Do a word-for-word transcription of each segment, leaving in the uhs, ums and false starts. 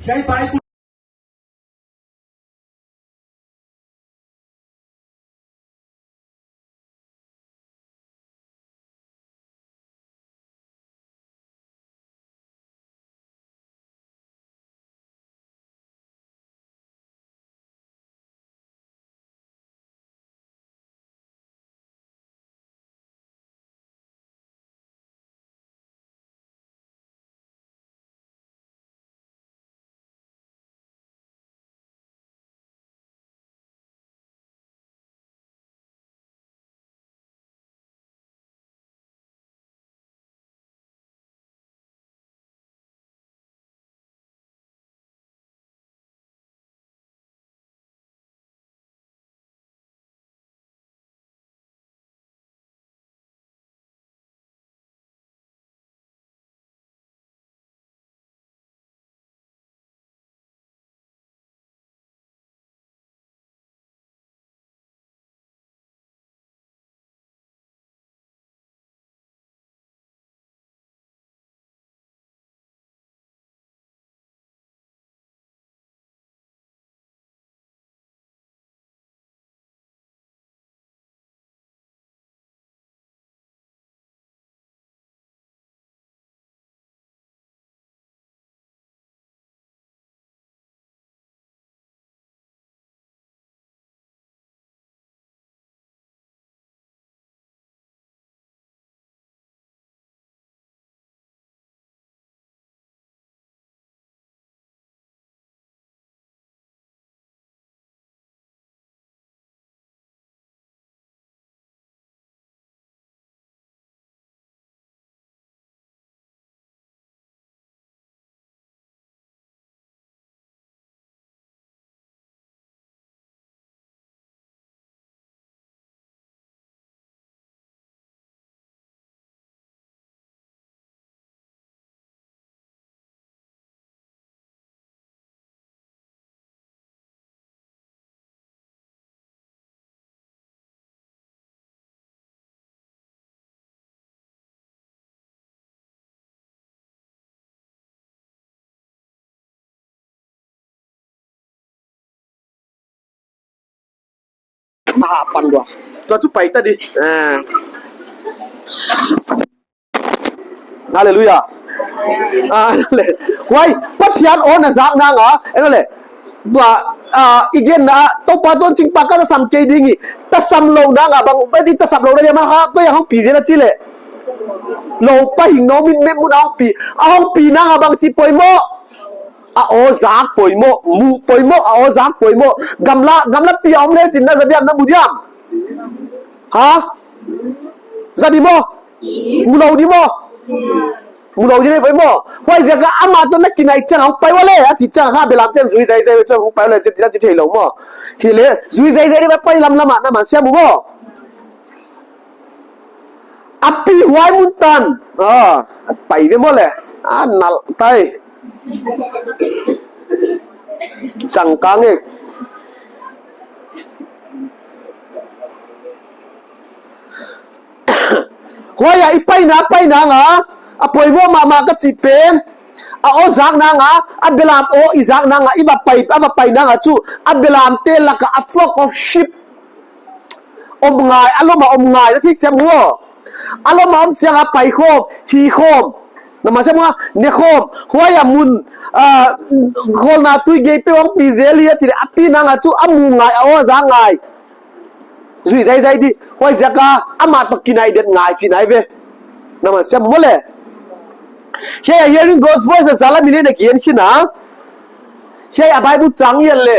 Kei Bible Maha pan dua. Tua chu pai ta di. Ah. Hallelujah. Ah, le. Huai, Pathian aw na zak nang a. Eng le. Tua, ah, i gen na, Toupa Touchingpa ka sam kei ding hi. Tasam lou nang a bang, badi tasam lou nang a bang, ha, ko ya hong pi zel a chi le. Lou pa hing no min me mun a hong pi. A hong pi nang a bang chi poimoh. A aw zak poimoh, mu poimoh, a aw zak poimoh. Gamla, gamlapi a om le chin na za diam na mu diam. Ha? Za di maw? Mu lou di maw? Mu lou di le poimoh. Huaiziak a amah toh na kinai chiang hong pai ua le, a chi chiang a belam ten zui zaizai chiang hong pai ua le, chi chi chi thei lou maw. Hi le, zui zaizai di pai lamlam a na man siam uh maw. A pi huai mun tan. Ah, pai ve maw le. Ah, nal tai. Changkang e. Huai a i paina, paina nga. A poimoh mahmah ka chih pen. A aw zak nang a, a belam aw i zak nang a, i va pai, a va pai nang a chu. A belamte lak a a flock of sheep. Om ngai, a lom a om ngai, na thei siam uh. A lom a om chiang a pai khawm, hi khawm. Na man siam uh, ne khawm, huai a mun, ah, kholna tui gei peuh hong pi zel hi a chi le, a pi nang a chu a mu ngai, a aw zak ngai. Zui zaizai di, huaiziak a amah toh kinai det ngai chihna ahi ve. Na man siam uh maw le. Hiai a hearing God's voice a za la mi le na gen khin a. Hiai a Bible chang hiai le.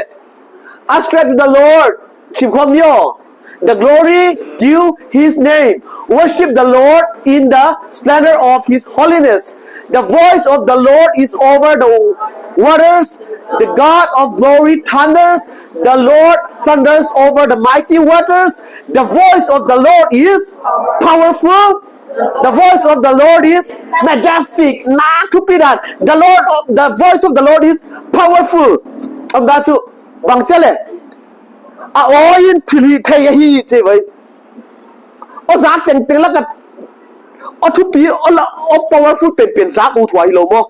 Ascribe to the Lord. Sim khawm ni aw. The glory due his name. Worship the Lord in the splendor of his holiness. The voice of the Lord is over the waters. The God of glory thunders. The Lord thunders over the mighty waters. The voice of the Lord is powerful. The voice of the Lord is majestic. Na thupi dan. The Lord of, the voice of the Lord is powerful. Om dan chu bang chi le. A aw in thil hih theih ahi chi vai. Aw zak tengteng lak a. Aw thupi, aw la, aw powerful penpen zak uh thupi lou maw.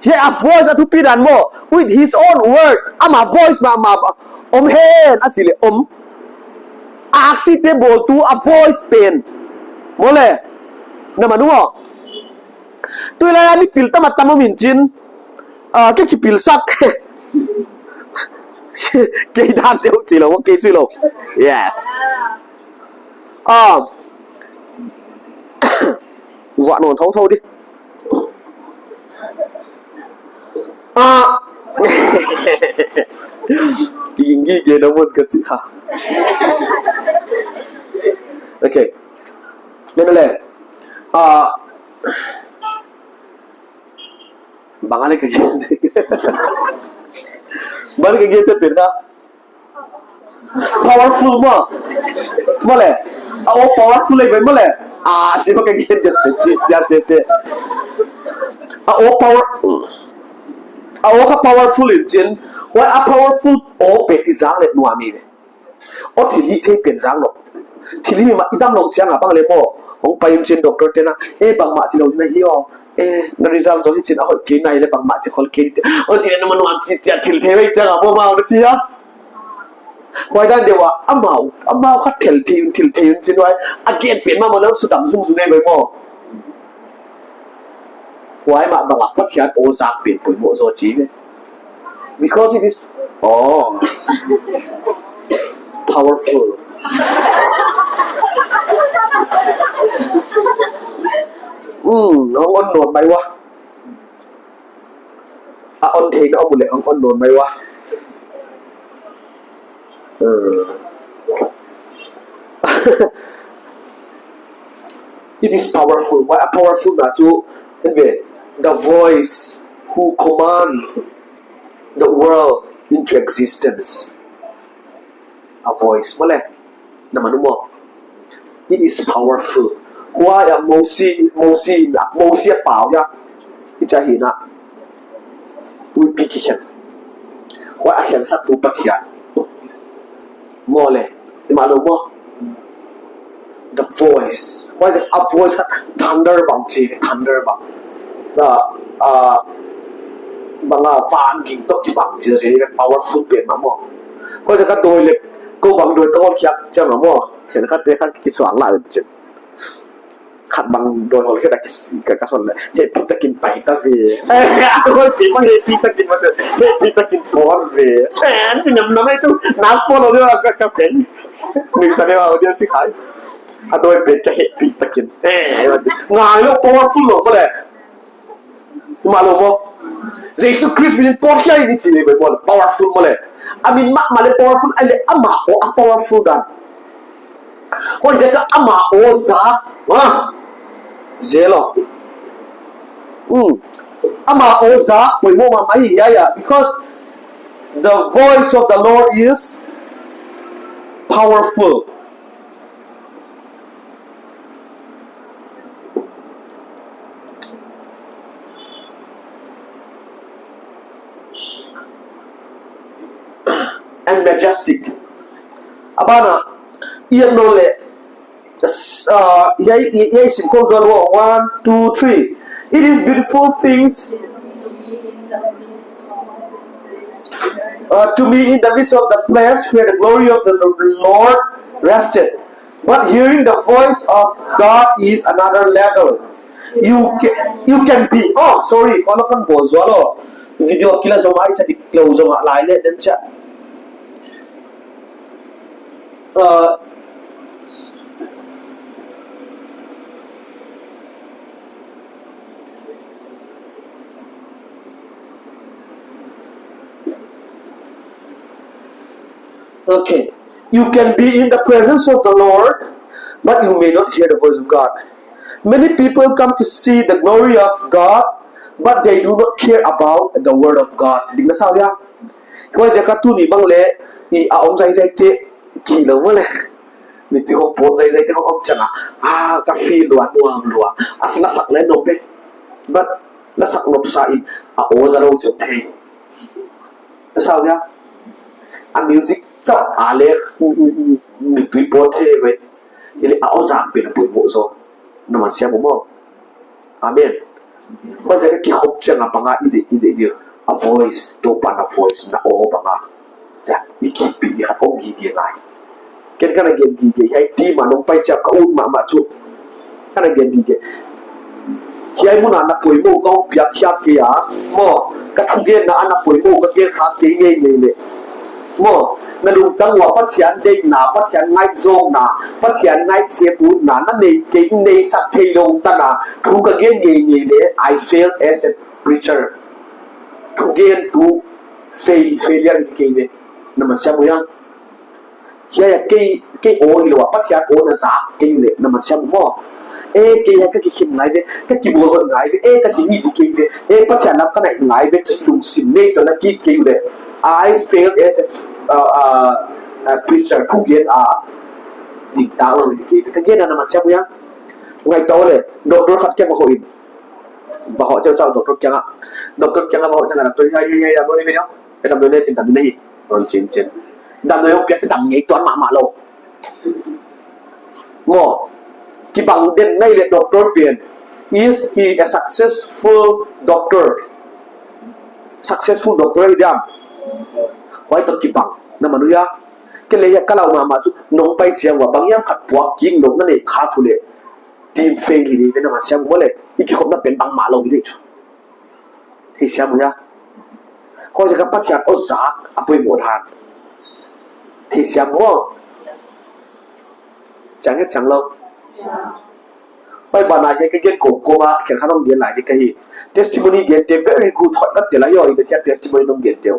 Hiai a voice a thupi dan maw. With his own word. Ama voice mahmah. Om hen, a chi leh om. Aksi te bawltu a voice pen. Maw le. Na man uh maw. Tulai a mi pil tam a tam om in chin. Ah, ke kipil sak. Ke dan deuh chi lou, ke chi lou. Yes. Ah. Vuah nawn thouthou di. Ah. King gi ge na mun ka chi kha. Okay. Nene le. Ah. Bang a le ka gen. Bang a le ka gen chet pen kha. Powerful maw. Maw le. A aw powerful le maw le. Ah, chi maw ka gen chet pen chi, chi, chi, chi. A aw power. A aw kha powerful in chin. Huai a powerful aw pen i zak leh nuam hi ve. Aw thilhih thei pen zang lou. Thilhih mah i damlouh chiang a bang le maw. Hong pai in chin doctor te'n a. Eh, bangmah chi lou na hi aw. Eh, na result zaw hi chin a hoih kei nai le bangmah chi khol kei. Aw chi na manu am chi chi a thil thei vei chiang a maw maw na chi a. Huai dan deuh a, amau, amau kha thil thei un, thil thei un chin huai. A gen pen mahmah lou sudam zungzung nei vei maw. Huai mah bang a Pathian aw zak pen poimoh zaw chi ve. Because it is, oh, powerful. Hmm, hong on nawn mai ua. A on theihna om uleh hong on nawn mai ua. Uh. It is powerful. Huai a powerful na chu, en ve, the voice who command the world into existence. A voice, maw le, na man uh maw. It is powerful. Huai a Mosi, Mosi na, Mosi a pau ya. Hichia hi na. Huipi kikhen. Huai a khensaktu Pathian. Maw le, i mah lou maw. The voice. Huaiziak a voice kha thunder bang chi, thunder bang. Na, ah, bang a van ging toh kibang chi, chi powerful pen mah maw. Huaiziak a dawi le, kou bang dawi ka hon khiak chiang mah maw. Khenkhat te kha kisuang lai chin. Khat bang dawi hol khiak a kis-, ka, ka suan le. Hehpihtakin pai ta ve. Hehpihtakin, hehpihtakin mah chi. Hehpihtakin pawl ve. Eh, chi nam nam ai chu. Nak pawl lou deuh ka, ka pen. Ning sa deuh a deuh si khai. A dawi pen ka hehpihtakin. Eh, ngai lou powerful lou maw le. Mah lou maw. Jesu Christ min in pawl kia i ni ti le maw le. Powerful maw le. A min mahmah le powerful ai le ama aw a powerful dan. Huaiziak a ama aw zak. Ah. Zelo. Hmm. Ama aw zak poimoh mahmah hi ya ya. Because the voice of the Lord is powerful. And majestic. A ban ah, i et nawn le, uh, hiai, hiai, hiai sim khawm zual lou, one, two, three. It is beautiful things, uh, to me in the midst of the place where the glory of the Lord rested. But hearing the voice of God is another level. You can, you can be, oh, sorry, kau nak kan bawl zual lou. Video kila zong ai, cak di klau zong a lai le, dan cak. Uh, okay. You can be in the presence of the Lord, but you may not hear the voice of God. Many people come to see the glory of God, but they do not care about the word of God. Ding na sa uh hia? Huaiziak a tuni bang le, i a om zaizai te, ki lou maw le. Mi ti hong pawt zaizai te hong om chiang a. Ah, ka feel lua, nuam lua. A lasak le nop e. But lasak nop sa in, a aw za lou chauh thei. Ka sa uh hia? A music chauh a le, mi tui pawt thei ve. Ile a aw zak pen a poimoh zaw. Na man siam uh maw. Amen. Huaiziak a kikhop chiang a bang a i deih, i deih di. A voice, Toupa'n a voice na aw bang a. Chia, i kipih di khat om gige lai. Ken ka na gen gige, hiai team a nong pai chiang ka ut mahmah chu. Ka na gen gige. Hiai mun a na poimoh ka hong piak khiak kei a. Maw, ka thugenna a na poimoh ka gen khak kei ngeingei leh. Maw, na lungtang ua Pathian deihna, Pathian ngaihzawkna, Pathian ngaihsiam utna, na nei kei, neisak theilou tan a, thu ka gen ngeingei leh, I fail as a preacher. Thugentu fail, failure hi kei ve. Na masiam uh hiam? Hiai a kei, kei aw hilou a, Pathian aw na zak kei uleh, na masiam uh maw. Eh, kei hiai ka kikhem ngai ve, ka kibawl hoih ngai ve, eh, ka hi di kei ve, eh, Pathian lam ka naih ngai ve, chih lungsim nei toh na kik kei uleh. I fail as a, uh, uh, a preacher, thugen a, diktak lou di kei ve. Ka gen a na masiam uh hiam? Ngai ta leh, doctor khat kiang va hoh in. Va hoh chauh chauh doctor kiang a. Doctor kiang a va hoh chauh chauh doctor, "Hiai, hiai, hiai, damdawi nei ve niam. Hiai damdawi nei chin, damdawi nei hi." Hon chin chin. Damdawi hong piak chauh dam ngei tuan mahmah lou. Maw, kibang den nai leh doctor pen. Is he a successful doctor? Successful doctor hi diam? Huai toh kibang. Na man uh hiam? Kei leh hiai ka lau mahmah chu, nong pai chiang ua bang hiam khat puak kik lou na nei kha uleh. Team fail hi di ve, na masiam uh maw leh. I kikhopna pen bangmah lou hi di chu. Thei siam uh hiam? Huaiziak a Pathian aw zak a poimoh dan. Thei siam uh maw? Chiang e chiang lou. Pai ban a hiai ka gen kawmkawm a, khenkhat hong gen lai di ka hi. Testimony gente very good, hoih na te lai ua, i te chia testimony nong gente uh.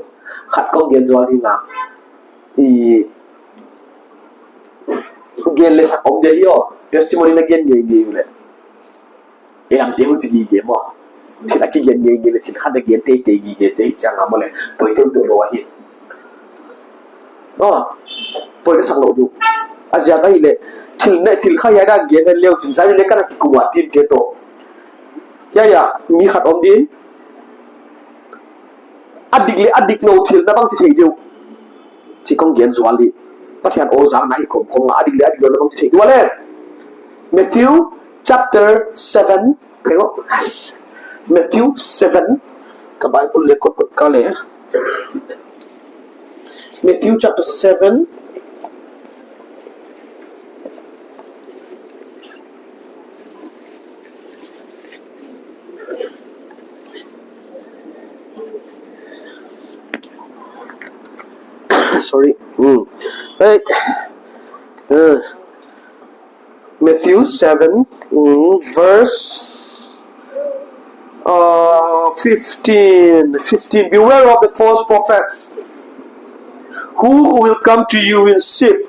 Khat kong gen zual di nga. I gen leh sak om dia hi aw. Testimony na gen ngeingei uleh. E lam te hu chi gige maw. Thil a kigen ngeingei leh thil khat na gen teitei gige te chiang a maw leh. Poi teuh teuh lou ahi. Aw. Poi na sak lou di uh. A ziak ahihleh. Thil na, thil kha hiai dan gen hen leh chin sai leh ka na kikum ua team te toh. Hiai a, mi khat om din. A dik leh a diklou thil na bangchi thei di uh. Chih kong gen zual di. Pathian aw zakna hi kawmkawm a, a dik leh a diklou na bangchi thei di uh leh. Matthew chapter seven. Pheng aw. Matthew seven. Ka Bible leh kot kot ka leh. Matthew chapter seven. Sorry. Hmm. Hey. Uh, Matthew seven, mm, verse, uh, fifteen. Fifteen. "Beware of the false prophets who will come to you in sheep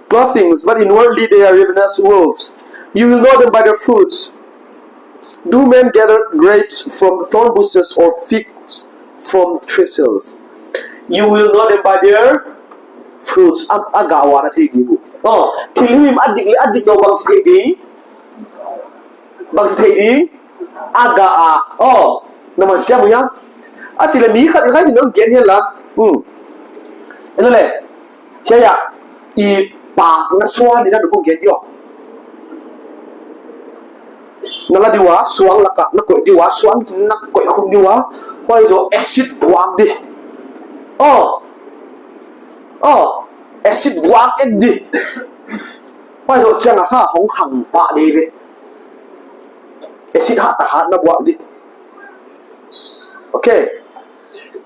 clothing, but inwardly they are ravenous wolves. You will know them by their fruits. Do men gather grapes from the thorn bushes or figs from thistles? You will know them by their fruits." A, a gah ua na thei di uh. Oh, thil himhim a dik leh a diklou bangchi thei di. Bangchi thei di. A gah a. Oh, na masiam uh hiam? A chih leh mi khat, khat in hon gen hen la. Hmm. Eno leh. Hiai a, i pak na suan di na duk gen di uh. Na la di ua, suang lak ah, na koih di ua, suang na koih khum di ua. Huai zoh acid buak di. Oh. Oh. Acid buak ek di. Huai zoh chiang a kha, hong khang pah di ve. Acid hat a hat na buak di. Okay.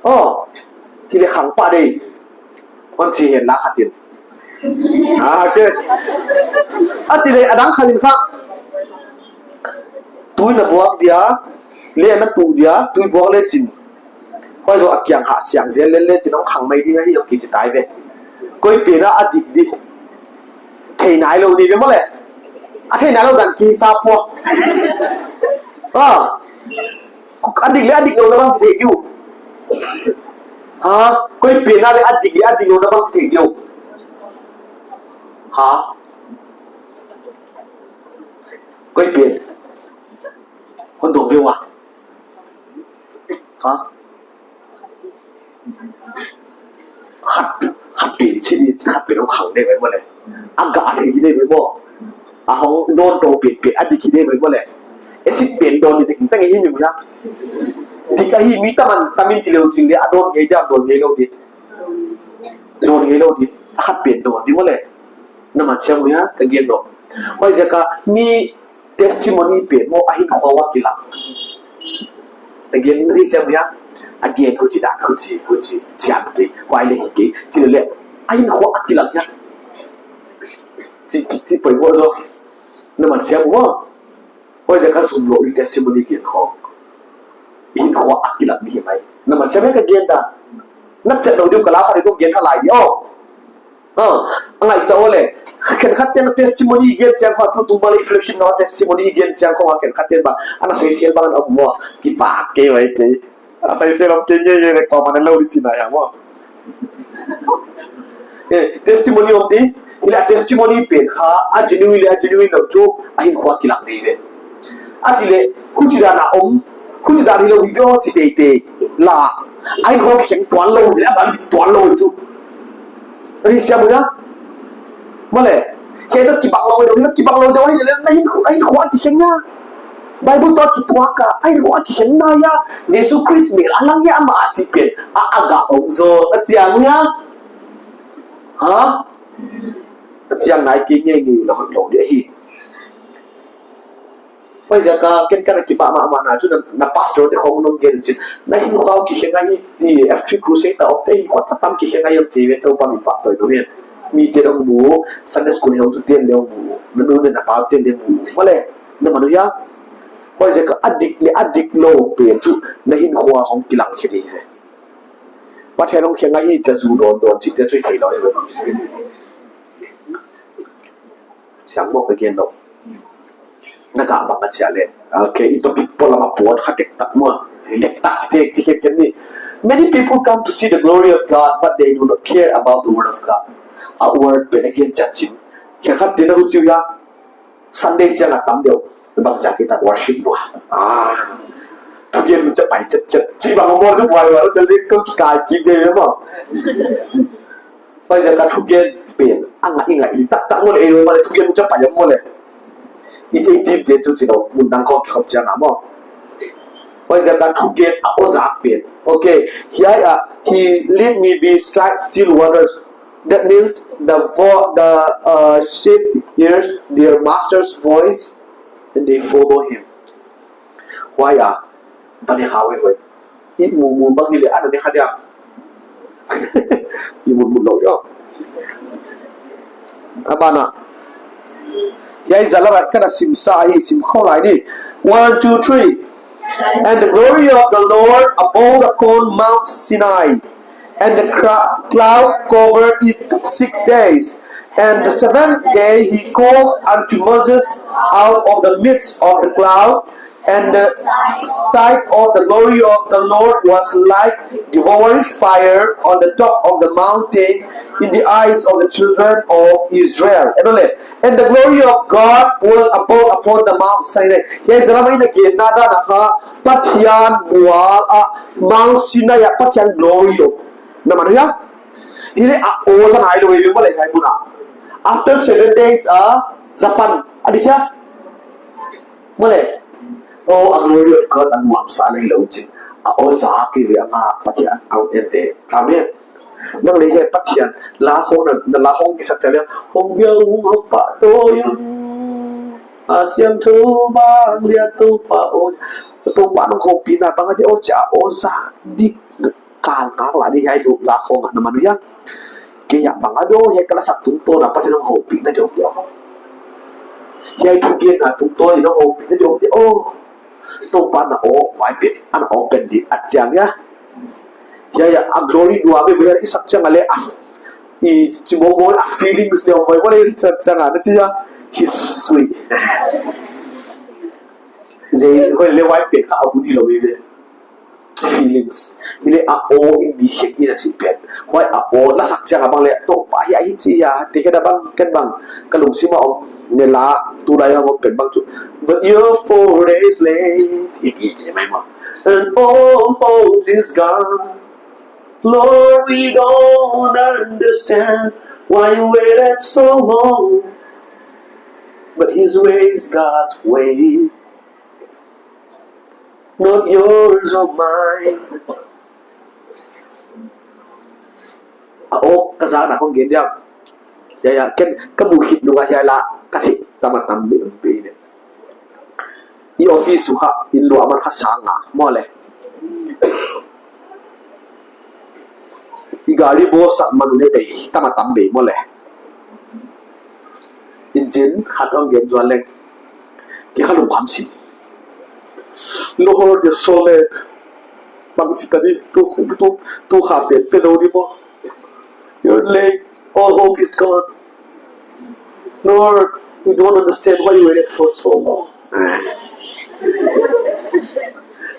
Oh. Hileh khang pah di. Hon chi hen la khat in. Ah, okay. A chih leh a dang khat in kha. Tui na buak dia, leh na tuh dia, tui buak leh chin. Huai zoh a kiang hah siang zel leh leh chin hong khang mai ding ahi hong kichi tai ve. Koi pen a a dik di. Thei nailou di ve maw leh. A thei nailou dan kisa pua. Ah. A dik leh a diklou na bangchi thei di uh. Ha? Koi pen a leh a dik leh a diklou na bangchi thei di uh. Ha? Koi pen. Hon dong ve ua. Ha? Khat, khat pen, chih ni, khat pen hong khang di ve maw leh. A gah thei di ve maw. A hong dawn tou pen pen, a dik di ve maw leh. Acid pen dawn di, tang hi mi mu ya. Dik ahi mi taman, tamin chi leu chin le, a dawn ngei dia, dawn ngei lou di. Dawn ngei lou di. A khat pen dawn di maw le. Na man siam mu ya, ka gen lou. Huaiziak a mi testimony pen maw a hinkhua ua kilang. Again, ni siam ya. Again, huchi dan, huchi, huchi, siam kei, huai le hi kei, chi le le. A hinkhua a kilang ya. Chi, chi, chi poimoh zaw. Na man siam maw. Huaiziak a zum lou i testimony gen khawng. Hinkhua a kilang ni hi mai. Na man siam ya ka gen dan. Na chet lou diu ka la kha diu gen kha lai di aw. Ha, a ngaihtuah le. Khenkhat ten testimony i gen chiang khawng, tutung bang le i fellowship na testimony i gen chiang khawng, khenkhat ten bang ana soisel bang a om maw. Kipak kei mai kei. A soisel om kei ngeingei le, kuaman lou di chihna hia maw. Eh, testimony om di. Hileh a testimony pen kha, a genuine le, a genuine lou chu, a hinkhua kilang di le. A chi le, huchi dan a om, huchi dan hilou hi ve aw chi teitei. La, a hinkhua kikheng tuan lou, le a bang tuan lou chu. Ni siam ya. Maw le, kei zaw kibang lou deuh, kibang lou deuh, ahi le, na hin, a hinkhua kikheng ya. Bible toh kituak a, a hinkhua kikheng na ya. Jesu Christ mel a lang ya ama chi pen, a, a gah om zaw, a chiang ya. Ha? A chiang nai kei ngeingei lou, lou di hi. Huaiziak a ken ka na kipah mahmah na chu na, na pastor te khawng nong gen chin. Na hinkhua kikheng ahi, i F three Crusade a om te hinkhua tam kikheng ahi om chi ve Toupa min pahtawi nung hen. Mi te nong mu, Sunday school heutu ten le nong mu, na nu le na pa ten le mu. Maw le, na man uh ya. Huaiziak a dik le a dik lou pen chu na hinkhua hong kilang khe di ve. Pathian hong kheng ahi cha zu dawn dawn chih te chu i thei lou ve. Siang bawk again lou. Na gah bang a chia le. Okay, i topic polam a puan kha tek tak maw. Tek tak tek chi khem khem ni. Many people come to see the glory of God, but they do not care about the word of God. A word pen again chat chin. Khenkhat te na hu chiu ya. Sunday chiang a tam deuh. Bang ziak i tak worship bua. Ah. Thugen mun cha pai chet chet. Chi bang maw chu buai buai, tel ding ko kikai kim deuh maw. Huaiziak a thugen pen a ngai ngai li taktak maw le, ei maw le, thugen mun cha pai maw le. I te i dim te chu chi lou, mun dang khawng kikhop chiang a maw. Huaiziak a thugen a aw zak pen. Okay, hiai a, he lead me beside still waters. That means the vo-, the, uh, sheep hears their master's voice and they follow him. Huai a, va ne kha ve hoi. I mu mu bang hileh, ana ne kha dia. I mu mu lou yo. A ban a. Hiai zala bai ka na sim sa hi, sim khawm lai ni. One, two, three. And the glory of the Lord abode upon Mount Sinai. And the cra-, cloud covered it six days. And the seventh day he called unto Moses out of the midst of the cloud. And the sight of the glory of the Lord was like devouring fire on the top of the mountain in the eyes of the children of Israel. And the glory of God was abode upon the Mount Sinai. Hiai zala mai na gen na dan a kha, Pathian mual a, Mount Sinai a Pathian glory om. Na man uh ya? Hileh a aw zan hai lou ve maw le hiai mun a. After seven days a, Japan, a di hia? Maw le, oh, a glory of God a nuamsa leh lou chin. A aw zak hi ve a nga Pathian a aw en de. Amen. Nang le he Pathian, la khawng na, na la khawng kisak cha le, hong bial hong hong pa to yun. A siam thu bang lia Toupa aw. Toupa nong hopihna bang a di aw cha aw zak dik. Kal kal la di hiai luk la khawng a na man uh ya. Kei a bang a di aw hiai ka la sak tungtawn a Pathian nong hopihna di aw di aw. Hiai thugenna tungtawn in nong hopihna di aw di aw. Toupa na aw, huai pen, ana aw pen di a chiang ya. Hiai a glory nuam ve ve i sak chiang a le a. I chi bo bo a feelings le aw ve ve le i sak chiang a na chi ya. History. Zei, huai le huai pen kha a hun hilou ve ve. Feelings. Hileh a aw in mi hek in a chih pen. Huai a aw la sak chiang a bang le, Toupa hiai hi chi ya, te khen a bang, ken bang. Ka lungsim a om, ne la, tulai hong om pen bang chu. But you're four days late. Hi ki ki mai maw. And all hope is gone. Lord, we don't understand why you waited so long. But his way is God's way. Not yours or mine. A awk ka zak na kong gen diam. Ya, ya, ken ka mu khit nung a hiai la ka theih tam a tam be um pe ne. I office uh kha inn luah man kha sang a maw le. I gari bawl sak man uh le bei tam a tam be maw le. Engine khat hong gen zual leng. Kei kha lungkham sim. Lord, you're so late. Bangchi ta di, tu, tu, tu kha pe, pe zo di maw. You're late. All hope is gone. Lord, we don't understand why you waited for so long.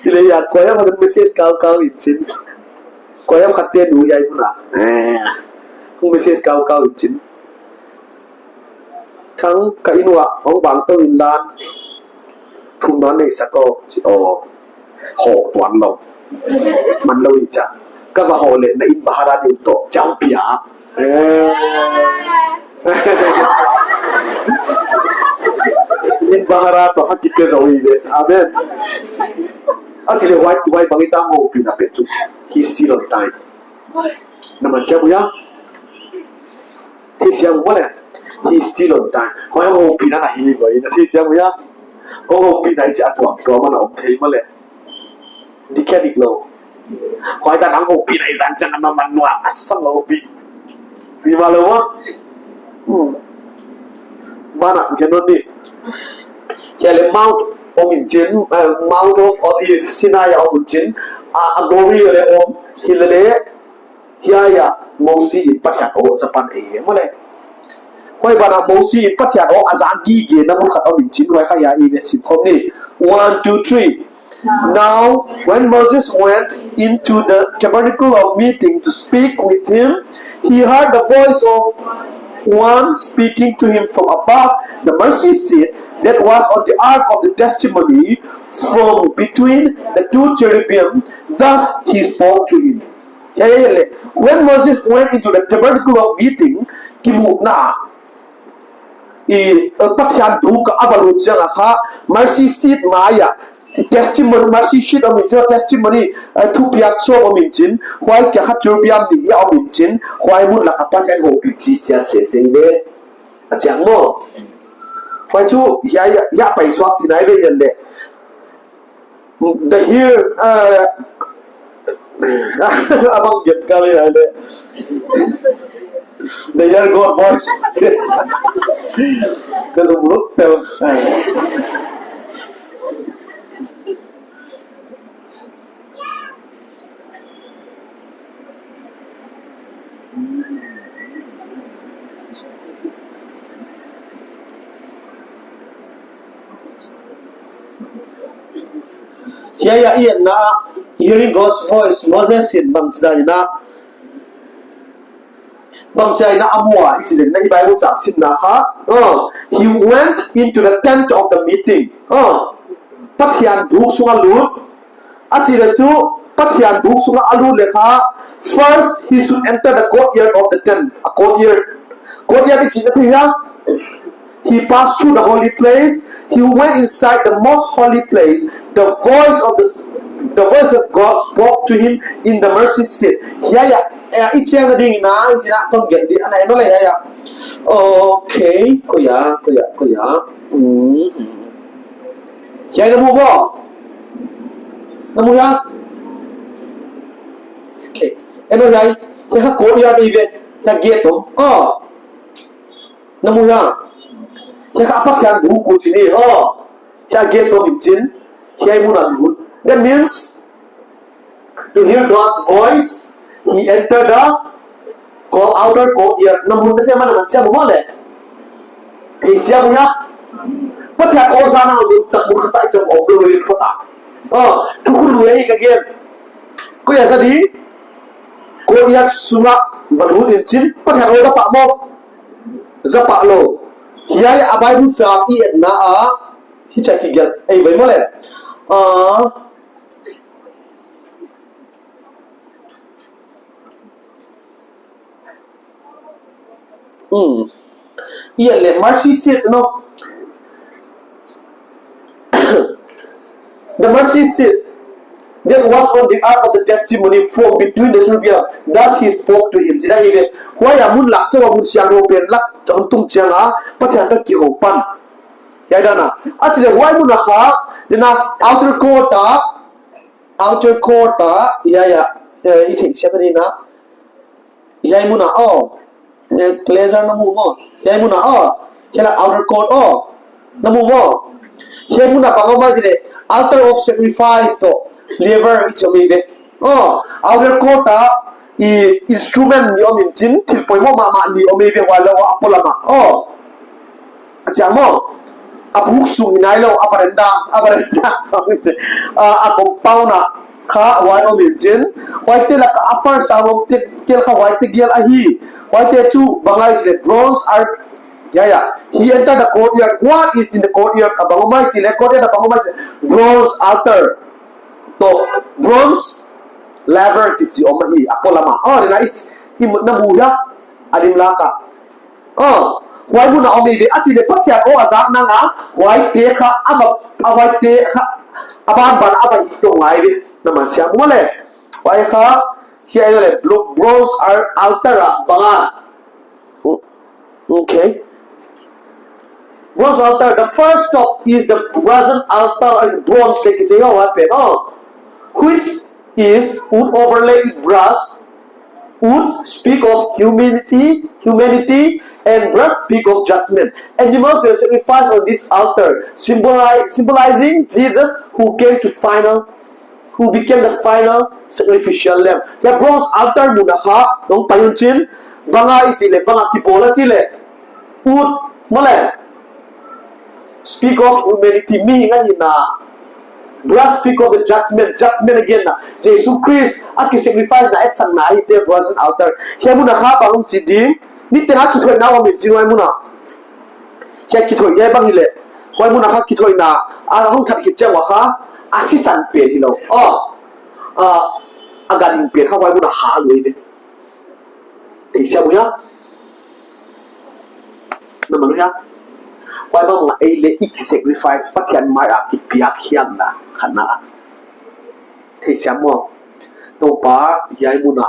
Chile ya, koi am khat message kau kau in chin. Koi am khat te nu ya ipuna. Kong message kau kau in chin. Thang ka inn uah hong bang tou inla. Thumna nei sak aw, chi aw. Hoh tuan lou. Man lou i cha. Ka va hoh leh na inn bahara ding toh. Chang pia. Eh. Inn bahara toh ha kite zo i ve. Amen. A chile huai, huai bang i ta houpihna pe chu. He's still on time. Na man siam uh hia? Thei siam uh maw le. He's still on time. Huai houpihna na hi ve, na thei siam uh hia? Huai houpihna i chi a tuamtuam a na om thei maw le. Di khe dik lou. Huai ta nang houpihna i zang chang a na man nua a sang lou pi. Di ma lou maw. Hmm. Mana, gen non ni. Hiai le Mount om in chin, eh, Mount of Olives, Sinai om in chin, a, a glory le om, hi le le, hiai a Mosi in Pathian aw zat pan ei ve maw le. Huai ban ah Mosi in Pathian aw a zat gige na mun khat om in chin, huai kha hiai i ve sim khawm ni. One, two, three. Now, when Moses went into the tabernacle of meeting to speak with him, he heard the voice of one speaking to him from above the mercy seat that was on the ark of the testimony, from between the two cherubim. Thus he spoke to him. Ya, ya, ya, le. When Moses went into the tabernacle of meeting, kimuhna, i, eh, Pathian buk a va lut chiang a kha, mercy seat mai ah, testimony, mercy seat om in chin, testimony, eh, thupiak sawm om in chin, huai kia kha cherubim nih a om in chin, huai mun lak a Pathian houpih chi chiang se se ve. A chiang maw. Huai chu, ya, ya, ya pai suak chin ai ve yan le. The hear, uh, abang giat ka le ai le. The hear God voice. Ka zum lut tel. Hiai a i etna, hearing God's voice, Moses in bangchidan in a, bangchidan in a mu a, i chih leh na i Bible chang simna kha. Oh, he went into the tent of the meeting. Oh, Pathian buk sung a lut. A chih leh chu, Pathian buk sung a lut leh kha, first he should enter the courtyard of the tent. A courtyard. Courtyard i chih na thei hia? He passed through the holy place. He went inside the most holy place. The voice of the, the voice of God spoke to him in the mercy seat. Hiai a, eh, i chiang na ding na, i chih na kong gen di, ana eno le hiai a. Okay, koia, koia, koia. Mm. Hiai na mu bo? Na mu hia? Okay. Eno hiai, hiai kha courtyard i ve, hiai gate om. Oh. Na mu hia? Hiai kha Pathian buk uh chih ni, oh. Hiai gate om in chin, hiai mun a lut. That means, to hear God's voice, he entered the court, outer courtyard. Na mu na siam, na siam maw le. Hei siam uh hia? Pathian aw zat na lut tak mun khat a i chom om lou ve khat a. Oh, tu khu lu ei ka gen. Koia zat di? Courtyard sung a va lut in chin, Pathian aw zat pah maw. Zat pah lou. Hiai a Bible chang i etna a, hichia kigelh ei ve maw le. Ah. Hmm. I et leh mercy seat, no? The mercy seat. that was on the ark of the testimony from between the cherubim. Thus he spoke to him. Chih ahi ve. Huai a mun lak chauh a mun siangthou pen lak chauh tung chiang a Pathian toh kihou pan. Hiai dan a. A chih leh huai mun a kha, dena outer court a, outer court a, ya, ya, eh, i theih siam ni na. Hiai mun a, oh. Eh, laser na mu maw. Hiai mun a, oh. Hiai la outer court, oh. Na mu maw. Hiai mun a bang om ahia chih leh, altar of sacrifice toh laver i chih om ei ve. Oh, outer court a, i instrument ni om in chin, thil poimoh mahmah ni om ei ve huai lou a polam a. Oh. A chiang maw. A buk sung hi nai lou, a veranda, a veranda. A, a compound a kha huai om in chin. Huaite lak a first a om te kel kha huaite gial ahi. Huaite chu bang ahia chih leh bronze al-, ya, ya. He entered the courtyard. What is in the courtyard? A bang om ahia chih leh, courtyard a bang om ahia chih leh, bronze altar toh bronze laver kichi om ahi, a polam a. Oh, dena i, i na mu hia, a lim lak a. Ah, huai mun a om ei ve, a chih leh Pathian aw a zak nang a, huaite kha a va, a huaite kha a banban a va hih tou ngai ve, na man siam maw leh. Huai kha, hiai leh blo-, bronze al-, altar a bang a. O-, okay. Bronze altar, the first stop is the brazen altar, uh, bronze leh kichi a huai pen, oh, which is wood overlaid with brass, wood speak of humanity, humanity, and brass speak of judgment. Animals were sacrificed on this altar, symboli-, symbolizing Jesus who came to final, who became the final sacrificial lamb. Hiai bronze altar mun a kha, nong pai un chin, bang a i chih leh, bang a kibawl a chih leh, wood, maw leh. Speak of humanity, mi ngaihna. Brass speak of the judgment, judgment again na. Jesus Christ a kisacrifice na, etsakna ahi chih brazen altar. Hiai mun a kha bang om chih ding. Niteng a kithoihna om in chin huai mun a. Hiai kithoih hiai bang hi leh. Huai mun a kha kithoihna. A hong that khit chiang ua kha. A sisan pen hi lou. Oh. A, a ganhing pen kha huai mun a hal ei ve. Theisiam uh hia? Na man uh hia? Huai bang a ei leh i sacrifice Pathian mai a kipiak hiam na kha na. Theisiam maw? Toupa, hiai mun a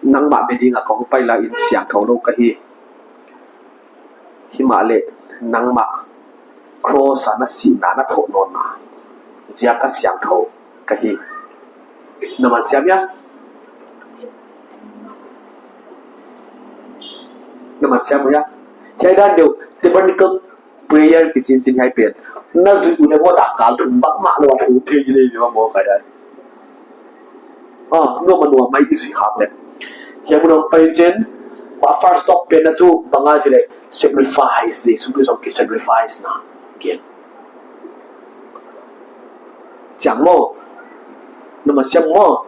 nangmah be ding a ka hong pai lai in siangthou lou ka hi. Himahleh nangmah cross a na sihna na thoh nawnna ziak a siangthou ka hi. Na man siam hia? Na man siam hia? Hiai dan deuh, tabernacle prayer kichi in chin hiai pen. Na zuih uleh maw dak kal thum bang mah lou a thu thei leh maw ka hiai. Ah, nuam a nuam mai i zuih khak leh. Hiai mun a pai chin, huai first stop pen a chu bang a chih leh sacrifice, Jesu Christ ki sacrifice na. Gen. Chiang maw. Na man siam maw.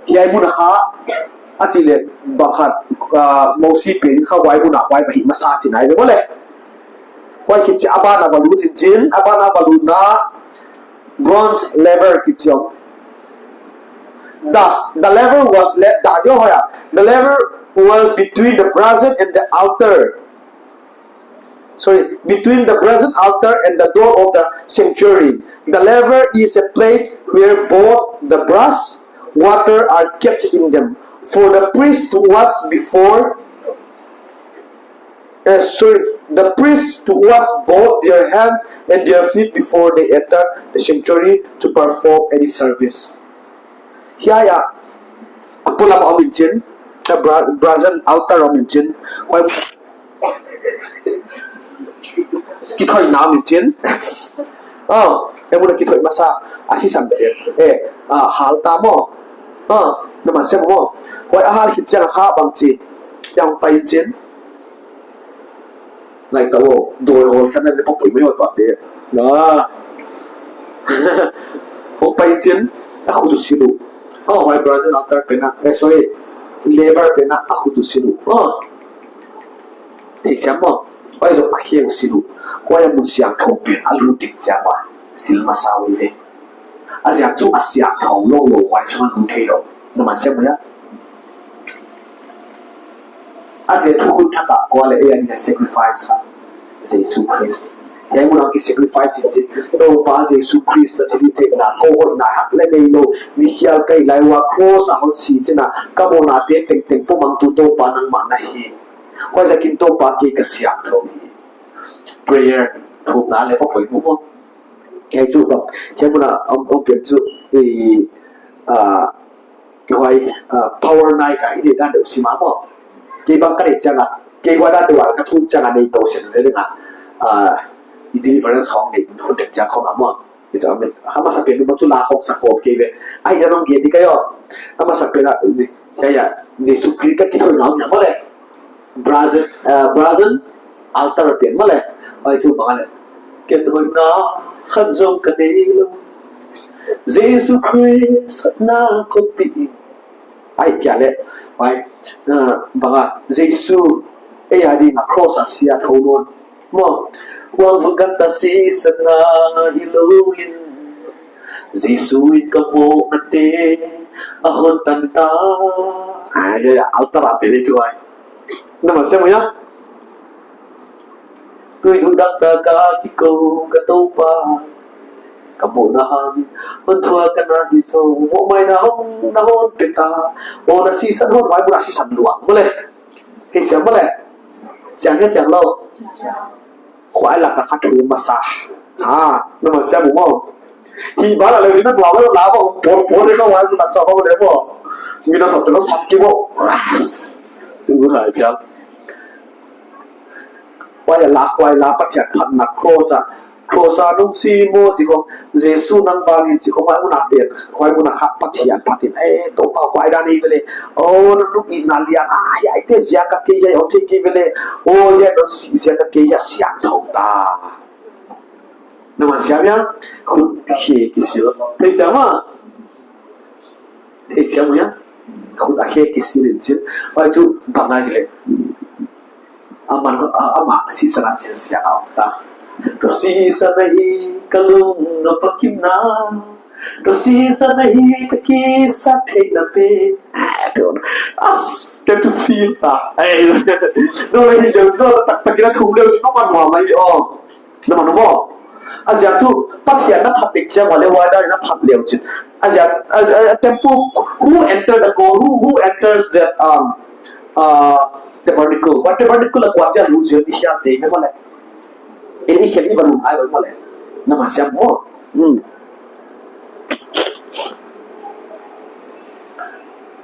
Hiai mun a kha, a chih leh bang khat, ah, Mosi pen kha huai mun a huai va hih masa chihna ahi ve maw leh. Huai khit chiang a ban a va lut in chin, a ban a va lutna bronze laver kichi om. The, the laver was le-, the, yo, hoya. The laver was between the brazen and the altar. Sorry, between the brazen altar and the door of the sanctuary. The laver is a place where both the brass water are kept in them. For the priest to wash before, uh, sorry, the priest to wash both their hands and their feet before they enter the sanctuary to perform any service. Hiai a, a polam a om in chin, a bra-, brazen altar om in chin, huai kithoihna om in chin. Oh, hiai mun a kithoih masa, a sisan be, eh, ah, hal ta maw. Ah, na man siam maw. Huai a hal khit chiang a kha bang chi, hiai pai in chin. Ngai ta uh, doi hol khan na le pa pui mai hol ta te. Na. Hong pai chin, a khut uh sil uh. Oh, huai brazen altar pen a, eh, sorry, laver pen a, a khut uh sil uh. Oh. Theisiam maw, huai zoh a khe uh sil uh. Huai a mun siangthou pen a lut ding chiang ua, sil masa uh ve. A ziak chu a siangthou lou lou huai sung a lut theilou. Na man siam uh hia? A ziak chu hun thak a kua leh ei a ni a sacrifice a. Jesu Christ. Hiai mun a ki sacrifice in chin, Toupa Jesu Khrist na thilhihtheihna, kou hoihna hak leh neilou, mi khial ka hih lai ua cross a hon si chin a, ka mawhnate tengteng pomangtu Toupa nangmah na hi. Huaiziakin Toupa kei ka siangthou hi. Prayer, thumna leh ka poimoh. Hiai chu bang, hiai mun a om, om pian chu, eh, ah, huai, ah, power night a, i deihdan deuh sim a maw. Kei bang ka deih chiang a, kei huai dan deuh a ka thum chiang a nei tou sen zel ding a, ah, i deliverance khong nei hun deuh chiang khong a maw. I chang min, a masa pen bang chu la khong sa khong kei ve. Ai, na nong gen di ka yo. A masa pen a, ya, ya, Jesu Khrist ka kithoihna om ya maw leh. Brazen, ah, brazen altar pen maw leh. Ai chu bang a leh. Ken hoihna khat zong ka neilou. Jesu Khrist na ko pi. Ai kia leh. Ai, ah, bang a Jesu ei a ding a cross a sia thou nawn. Maw, huang vun ganta sisan na hilou in. Jesu in ka mawhnate a hon tan ta. Ai, ai, ai, altar a pen ei chu ai. Na man siam uh hia? Tui duh dang ta ka kikou ka Toupa. Ka mawhna hangin hon thuak ka na hi zaw. Mawhmaina hon, na hon pe ta. Aw, na sisan hon, huai mun a sisan luang maw leh. Hei siam maw leh. Chiang hia chiang lou. Huai lak a ka thum masa. Ha, na man siam uh maw. Hi ba la leh na dua ba la ba por por de ka huai mun a ka ba leh maw. Mi na sap te na sap ki maw. Chu huai phial. Huai a la, huai la Pathian phatna cross a. Cross a nung si maw chi khong, Jesu nang bang in chi khong, huai mun a pen, huai mun a kha Pathian phat in, eh, Toupa huai dan hi ve leh. Oh, nang nung i na lian, ah, hiaite ziak a kei hiai hon thei kei ve leh. Oh, hiai nong si ziak a kei hiai siangthou ta. Na man siam hia, khut khe kisil. Thei siam a? Thei siam uh hia? Khut a khe kisil in chin. Huai chu bang a hi leh. Aman, a, amah sisan a sial siang a om ta. Tua sisan ahi ka lungnuam pakimna. Tua sisan ahi ka kisaktheihna pen. Ah, tua, as, tua tu feel ta. Ai, no leh hi leh, no taktak in a thum leh, no man nuam ahi, oh. Na man uh maw. A ziak chu, Pathian na phat dek chiang ua leh huai dan in na phat leh chin. A ziak, a, a, a temple, who enter the court, who, who enters that, um, uh, tabernacle? Huai tabernacle a kuate a lut zel i khial te, maw leh. I, i khial i va lut ai maw leh. Na man siam maw. Hmm.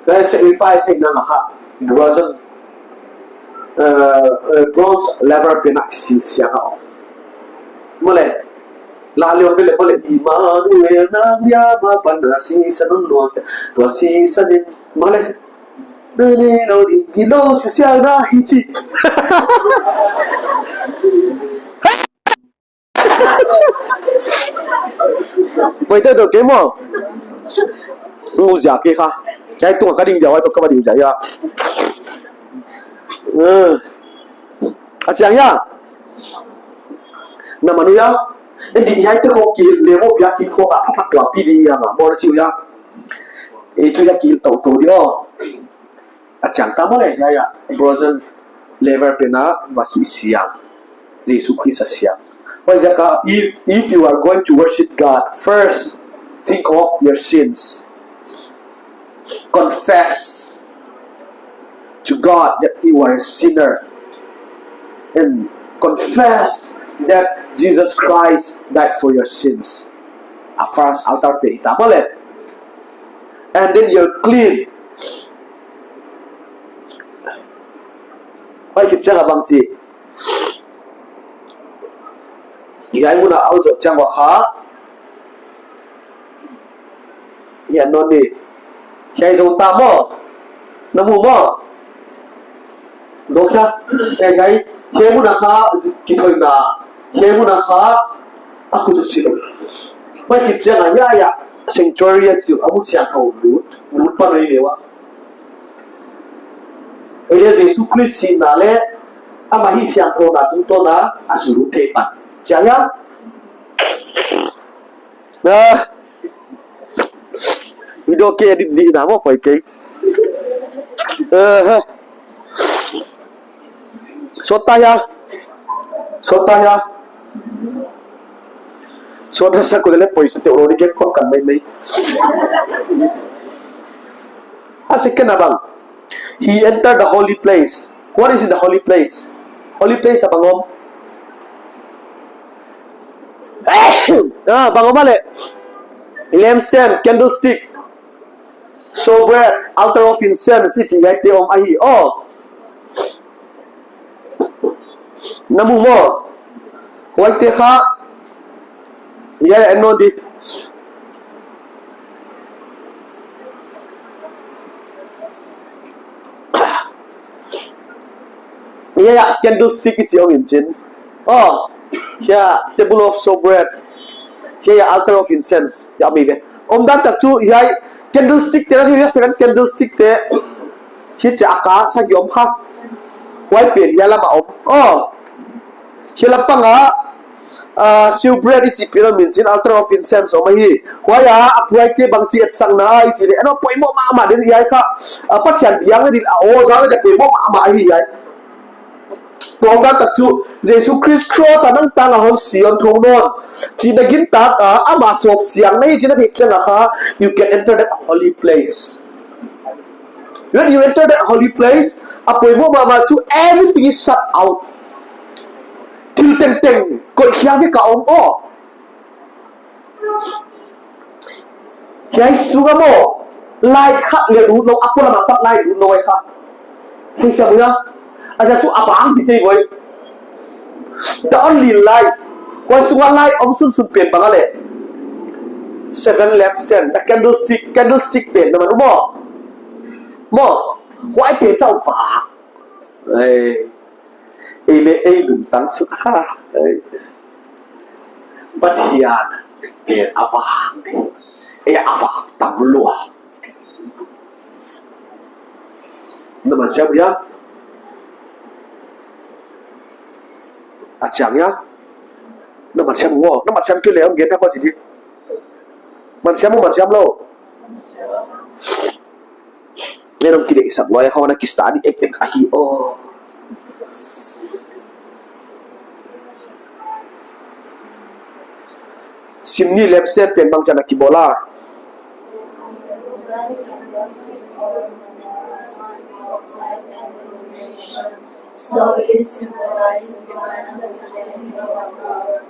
Huai sacrifice hi na ma kha, brazen, uh, uh, bronze laver pen a sil siang a om. Maw leh, la leh om ve leh maw leh, Immanuel nang liam apan a sisan hon luang, tua sisan in, maw leh, na neilou ding hilou si siang na hi chi. Boite dok ke maw. Ngu ziak ke kha. Hiai tung a ka ding dia, huai toh ka va ding dia hia. Eh. A chiang hia. Na man uh hia. Endi hiaite khong kihilh leh maw, bia kihilh khong a pha pha tua pi di hia maw, maw na chi uh hia. Ei tu hia kihilh tou tou di aw. A chiang ta maw leh, hiai a, brazen laver pen a va hih siang. Jesu Khrist a siang. Huaiziak a, if, if you are going to worship God, first think of your sins. Confess to God that you are a sinner. And confess that Jesus Christ died for your sins. A first altar pen ta maw leh. And then you're clean. Huai khit chiang a bang chi. Hiai mun a au zoh chiang ua kha. Hiai non ni. Hiai zoh ta maw. Na mu maw. Dok hia. Hiai, hiai. Hiai mun a kha kithoihna. Hiai mun a kha a khut uh sil. Huai khit chiang a hia hia. Sanctuary a chu a mun siangthou lut. Lut pan uh hi ve ua. Ei leh Jesu Khrist sihna leh, amah hihsiangthouna tungtawn a, a sum lut thei pan. Chiang hia? Ah. Video ke edit di na maw poi ke. Eh, ha. Sawt ta hia? Sawt ta hia? Tua na sa ko le poisa te ro ni ke kon kan mai mai. A second a bang. He entered the holy place. What is the holy place? Holy place a bang om. Ah, bang om a le. Lampstand, candlestick, showbread, altar of incense, i chih hiaite om ahi. Oh. Na mu maw? Huaite kha. Hiai en nawn di. Hiai a candlestick i chih om in chin. Oh, hiai a table of showbread. Hiai a altar of incense. Hiai a mi ve. Omdan tak chu hiai candlestick te na hi, second candlestick te. Hichia ka sa giom kha. Huai pen hiai lam a om. Oh. Hiai lam pang a, ah, showbread i chih pen om in chin, altar of incense om ahi. Huai a, a huaite bangchi etsakna i chih le. Ano poimoh mahmah den hiai kha. Ah, Pathian biang din a, oh, zang le poimoh mahmah ahi hiai. Tua omdan tak chu, Jesu Christ cross a nang tang a hon si hon thou nawn. Chihna gintak a, ama sawp siang na hi chihna theih chiang a kha, you can enter that holy place. When you enter that holy place, a poimoh mahmah chu everything is shut out. Thil tengteng, koih khia vek a om aw. Hiai sung a maw, light khat le lut lou, a polam apat light lut lou ai kha. Thei siam uh hia? A ziak chu a bang di tei voi. The only light. Huai sung a light om sunsun pen bang a le. Seven lampstand, the candlestick, candlestick pen na man uh maw. Maw, huai pen chauh vang. Ei, ei le ei lungtang suk kha. Ei. Pathian pen a vang di. Ei a vang tam lua. Na man siam uh hia? A chiang hia? Na man siam uh aw. Na man siam kei le om gen ta ko chi di. Man siam uh, man siam lou. Ngai nong kideih sak lua, hon a kisa di ek ek ahi aw. Sim ni, lampstand pen bangchan a kibawl a. So it symbolizes divine understanding of our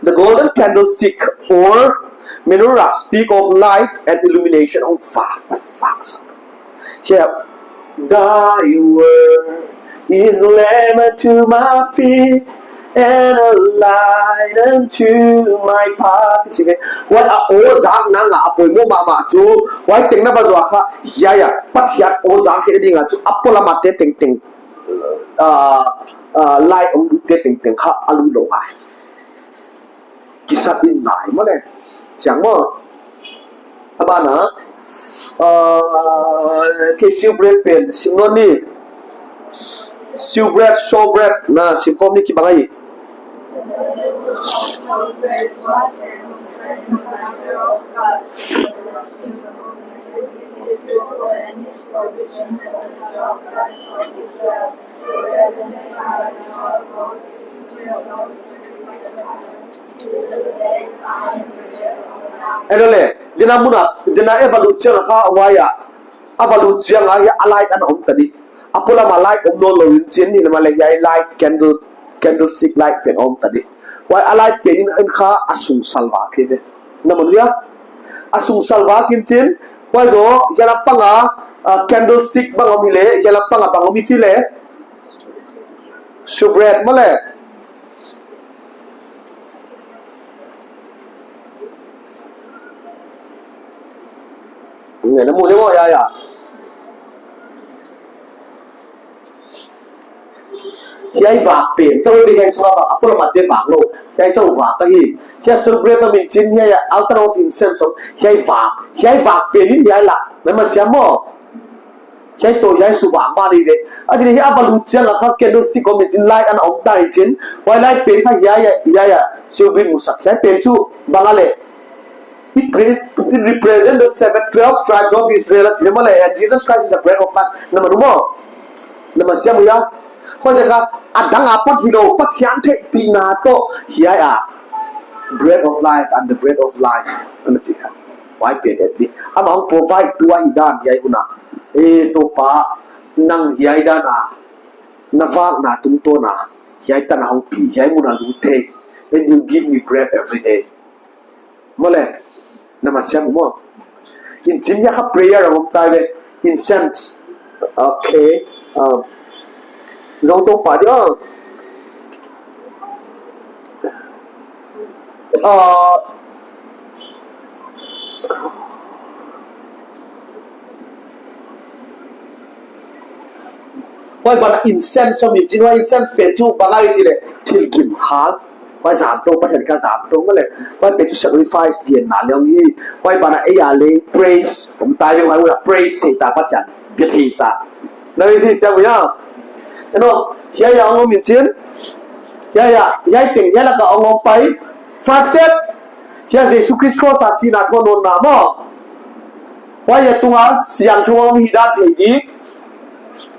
The golden candlestick or menorah speak of light and illumination of fact. Facts. Here, thy word is lamp unto my feet and a light unto my path. Chi ve. Huai a aw zak nang a poimoh mahmah chu. Huai teng na va zuak kha. Hiai a Pathian aw zak hi ding a chu a polam a te tengteng. Ah, ah, light om lut te tengteng kha a lut lou ai. Kisat in ngai maw le. Chiang maw. A ban ah, ah, kei showbread pen sim nawn ni. Showbread, showbread na sim khawm ni kibang ai. Hello le, dena muna, dena evaluate na kha waya. A va lut chiang a, hiai a light ana om ta di. A polam a light om nawn lou in chin, hileh mahleh hiai light candle, candlestick light pen om ta di. Huai a light pen in, in kha a sung salvak hi ve. Na man uh hia? A sung salvak in chin, huai zoh, hiai lam pang a, ah, candlestick bang om hileh, hiai lam pang a bang om hi chi leh. Showbread mahleh. Nge na mu le mo ya ya. Hiai vak pen, chau pen hiai sua vak, a polam a te vak lou. Hiai chau vak ahi. Hiai showbread om in chin, hiai altar of incense om. Hiai vak, hiai vak pen in hiai la. Na man siam maw. Hiai toh hiai suk bang bang ni ve. A chin hiai a va lut chiang a kha candlestick om in chin light ana om ta in chin. Huai light pen kha hiai, hiai, hiai, cherubim musak hiai pen chu bang a le. It re-, it represent the seven, twelve tribes of Israel. A chin mahleh, and Jesus Christ is the bread of life. Na man uh maw. Na man siam uh hia. Huai ziak a A dang a pat hilou, Pathian theihpihna toh hiai a bread of life, I'm the bread of life, ana chi kha. Huai pen et di. Amah hong provide tua hi dan hiai hun a. E Toupa, nang hiai dan a na vakna tungtawn a hiai tan a hong pi, hiai mun a lut thei. Then you give me bread every day. Maw le, na masiam maw. Inchin hiai kha prayer a om tai ve. Incense. Okay. Um, Zong Toupa di, oh. Uh, Huai banah incense om in chin, huai incense pen chu bang ahia chi leh thil gimhal. Huai zam tou, Pathian ka zam tou maw le. Huai pen chu sacrifice lianna leng hi. Huai banah ei a leng praise om tai ve, huai banah praise thei ta, Pathian bia thei ta. Na hi siam uh hia? Eno, hiai a om in chin. Hiai a, hiai teng hiai lak a om pai. First step. Hiai Jesu Christ cross a sihna thu nawnna maw. Huai a tung a siangthou a om hi dan thei di.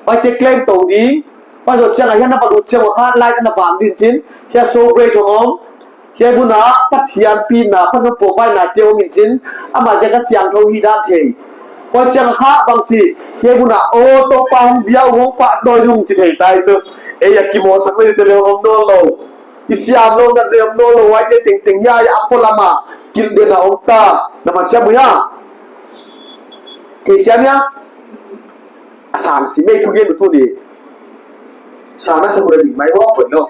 Huaite claim tou di. Huai zoh chiang a hiai na va lut chiang a kha light na bang din chin. Hiai showbread om. Hiai mun a Pathian pina, Pathian provide na te om in chin. Amah ziak a siangthou hi dan thei. Huai chiang a kha bang chi. Hiai mun a, oh, Toupa hong bia uh hong pahtawi ung chi thei tai chu. Ei a kimawlsak na te leng om nawnlou. I siam lou na lem lou lou, huaite tengteng hiai a polam a kilhden a om ta. Na masiam uh hia? Kei siam hia? A sang si mei thu gen tu ni. Sang na sa kura ding mai wa pon no.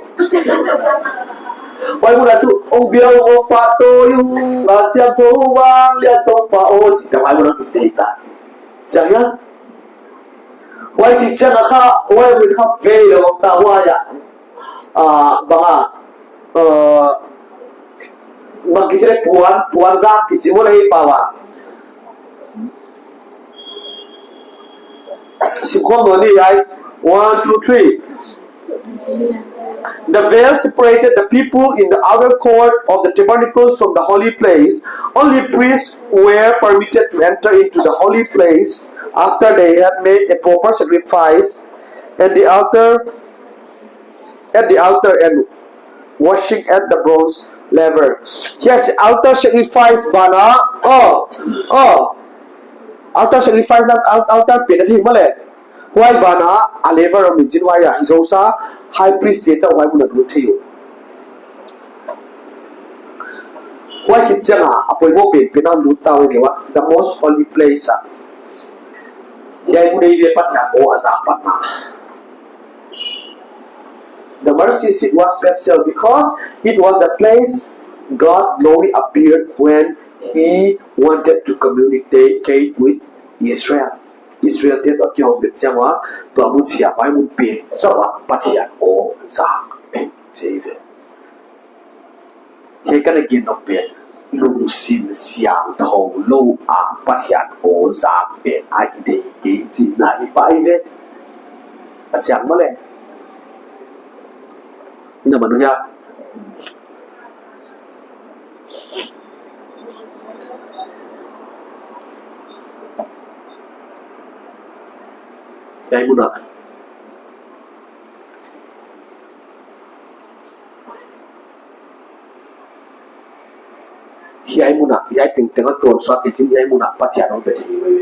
Huai mun a chu, hong bia uh hong pahtawi ung, a siangthou vanglian Toupa aw, chi ta huai mun a ki thei ta. Chiang hia? Huai chi chiang a kha, huai mun kha vei lou ta huai a. Ah, bang a, ah, bang kichi leh puan, puan zak kichi maw le hi pa wa. Sim khawm nawn ni ai. One, two, three. The veil separated the people in the outer court of the tabernacles from the holy place. Only priests were permitted to enter into the holy place after they had made a proper sacrifice at the altar at the altar and washing at the bronze laver. Yes, altar sacrifice banah. Oh, oh. Altar sacrifice na al-, altar pen ahi maw le. Huai banah a laver om in chin huai a. Hi zosa high priest te chauh huai mun a lut thei uh. Huai khit chiang a, a poimoh penpen a lut ta uh leh wa. The most holy place a. Hiai mun ei ve Pathian aw a zak patna. The mercy seat was special because it was the place God glory appeared when he wanted to communicate with Israel. Israel te toh kihong bek chiang ua, tua mun siam huai mun pen, sa ua Pathian aw zak thei chi ve. Hiai ka na gen nop pen, lungsim siangthou lou a Pathian aw zak pen ahi dei kei chihna hi pai ve. A chiang maw le. Na man uh hia? Hiai mun a. Hiai mun a, hiai tengteng a tuan suak kei chin hiai mun a Pathian aw bek hi ve.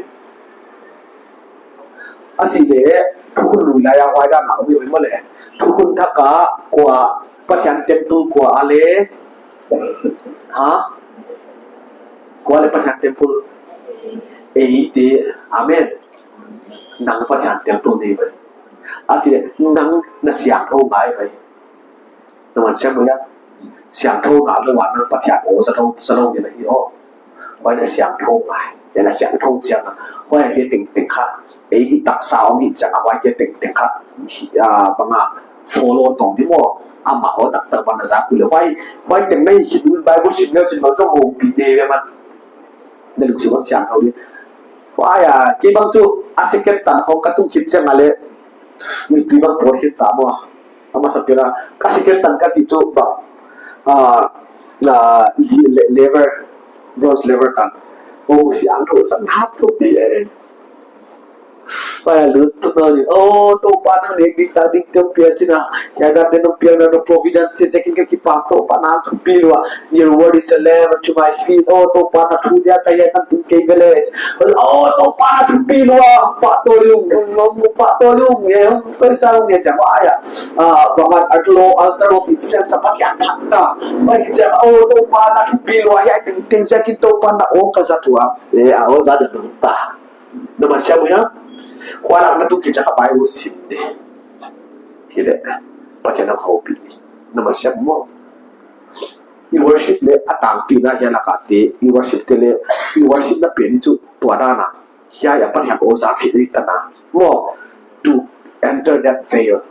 A chih leh, thukhun lui lai a huai dan a om hi maw le. Thukhun thak a kua Pathian temple kua a le. Ha? Kua le Pathian temple. Eite. Amen. Nang Pathian temple nei ve. A chih leh, nang na siangthou ngai ve. Na man siam lou hia? Siangthou ngal lou a nang Pathian aw za thou, za thou ni na hi aw. Huai na siangthou ngai, na siangthou chiang a. Huaite tengteng kha. Ei i taksa om hi chiang a huaite tengteng kha. Ah, bang a follow tou ni maw. Amah aw taktak bang na zak uh leh. Huai, huai teng na hi khit un Bible sim leu chin bang zong om pi de ve man. Na lungsim siangthou ni. Huai a, kei bang chu a second tan khong ka tung khit chiang a leh. Mittui bang pawt khit ta maw. A masa pen a, ka second tan ka chih chu bang, ah, ah, li-, le-, laver, bronze laver tan. Oh, siangthou sang hap thou pi e. Fire lut tu na ni. Oh, Toupa nang nek ding tak ding teng pia chin a. Hiai dan den nong piakna, nong providence te ziakin ka kipak Toupa na thupi lua. Your word is a lamp unto my feet. Oh, Toupa na thu dia ka hiai kan tung kei village. Oh, Toupa na thupi lua. Pahtawi lung, pahtawi lung. Ye, toi sa lung ye jama ya. Ah, bangan atlo altar of incense apa yang thak na. Mai ja, oh, Toupa na thupi lua. Hiai teng teng ziakin Toupa na aw ka zat ua. Eh, aw zat da ta. Na man siam uh hia? Khualak na tung kichak a Bible sim de. Hi le, Pathian a khopi. Na man siam maw? I worship le a tangpi na hia lak a te, i worship te le, i worship na pen chu tua dan a. Hia ya Pathian aw zak hi de ta na. Maw, to enter that veil.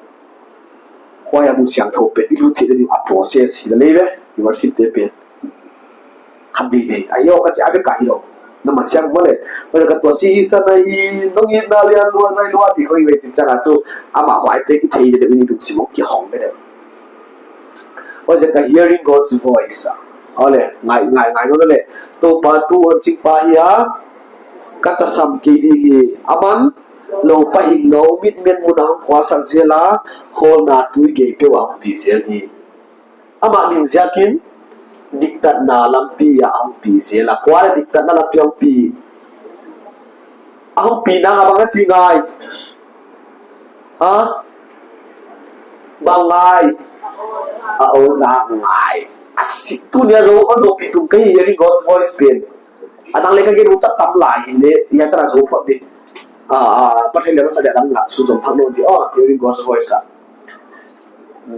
Huai a mun siangthou pen i lut theih ding a process hi lel ve, i worship te pen. Khat ding ding. Ai yo ka chi a ve ka hi lou. Na man siam maw le. Maw le ka tua si sa na hi, nong itna lian lua zai lua chi khong i ve chin chang a chu. Amah huai te i thei deuh in i lungsim hong kihong ve deuh. Maw le ka hearing God's voice a. Aw le, ngai, ngai, ngai maw le. Toupa tu hon ching pa hi a. Ka tasam kei ding hi. Aman, lou pa hing lou, mit men mun a hong kuasak zel a, khawlna tui gei peuh a hong pi zel hi. Amah min ziakin, diktatna lampi ah a hong pi zel a. Kua le diktatna lampi a hong pi? A hong pi nang a bang a chi ngai. Ha? Bang ngai. A aw zak ngai. A si tu nia zo, a zo pi tung kei hearing God's voice pen. A dang le ka gen ut a tam lai hi le, ya ta na zo phot di. Ah, ah, Pathian le masa dia dang na su zom phang no di. Oh, hearing God's voice a.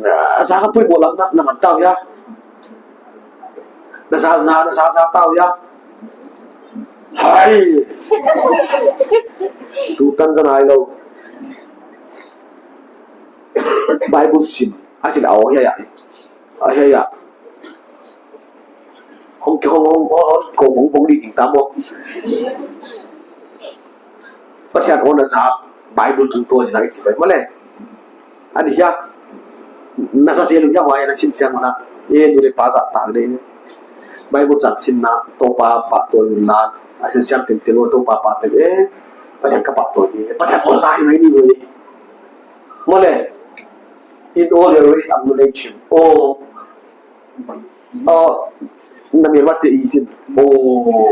Na, za ka pui bo lam na, na man tau ya. Na za, na, na za, za tau ya. Hai. Tu tan za nai lou. Bible sim. A sil a aw ya ya. A ya ya. Hong ki hong hong hong hong ko hong hong di ding ta maw. Pathian aw na zak Bible tungtawn in a i chi bai maw le. Ani hia. Na sa zel uh hia huai na sim chiang na. E nu le pa zak tak de. Bible chang simna Toupa pahtawi un la. A sim siam tengteng uh Toupa pahtawi e. Pathian ka pahtawi e. Pathian aw zak hi mai ni ve. Maw le. In all your ways acknowledge him. Oh. Oh, na mi mate i tin. Oh.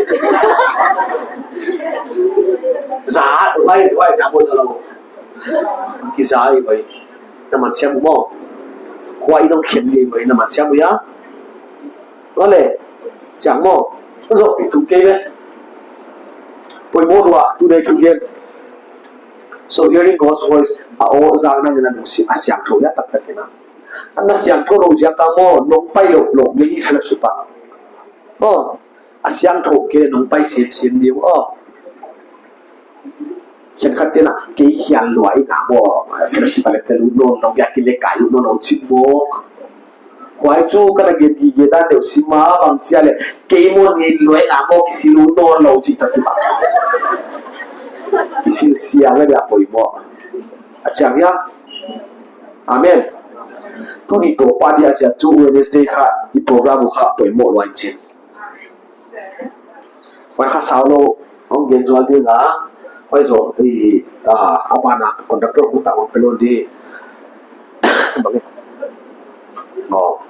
Za, wai, wai, za mo za lo. Ki za i bai. Na man siam maw. Kua i nong khen ni bai, na man siam ya. Ole. Chiang maw. Zo pi tu ke le. Poimoh lua, tu dei tu gen. So hearing God's voice, a aw zak nang in a lungsim a siangthou ya taktak in a. Ana siangthou lou ziak a maw, nong pai lou lou, nge hi fellowship a. Oh, a siangthou kei nong pai semsem di, oh. Khenkhat te'n a, kei hial lua in a maw, fellowship a le te lut nawn lou, biakin le kai lut nawn lou chih maw. Huai chu ka na gen gige dan deuh sim a, bang chia le, kei maw ni lua in a maw, kisil lut nawn lou chih tak i ba. Kisil siang a dia poimoh. A chiang ya. Amen. Tuni Toupa dia sia chu Wednesday kha i program uh kha poimoh lua in chin. Huai kha sau lou, hong gen zual ding a, huai zo, i, a, a ban a, conductor khu ta hong pe lou di. Bang e. Oh.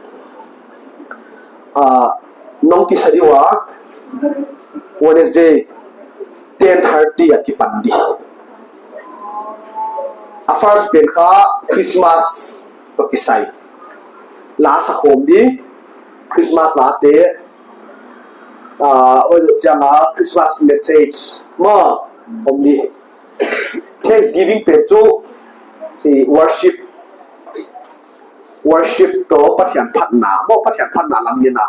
A, nong kisa di ua, Wednesday, ten thirty a kipan di. A first pen kha Christmas toh kisai. La sa khawm di, Christmas la te, ah, oi lo chiang a Christmas message maw om di. Thanksgiving pen chu, eh, worship, worship toh Pathian phatna, maw Pathian phatna lam ni na.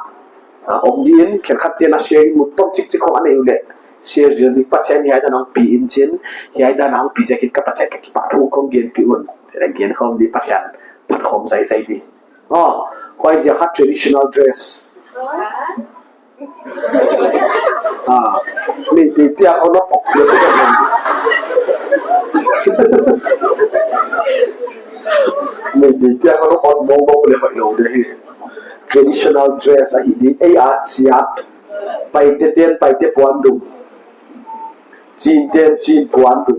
Ah, om di in, khenkhat te'n a sharing mut tawm chikchik khong a nei uleh. Share di Pathian hiai dan a hong pi in chin, hiai dan a hong pi ziakin ka Pathian ka kipahthu khong gen pi un. Chih a gen khong di Pathian phat khawm zaizai di. Oh, huai dia kha traditional dress. Ah, Meitei te a khong na pok le chu ka gen. Meitei te a khong na pok mong mong le hoih lou de hi. Traditional dress ahi di, ei a chiat. Paite te'n, Paite puandum. Chin te'n, Chin puandum.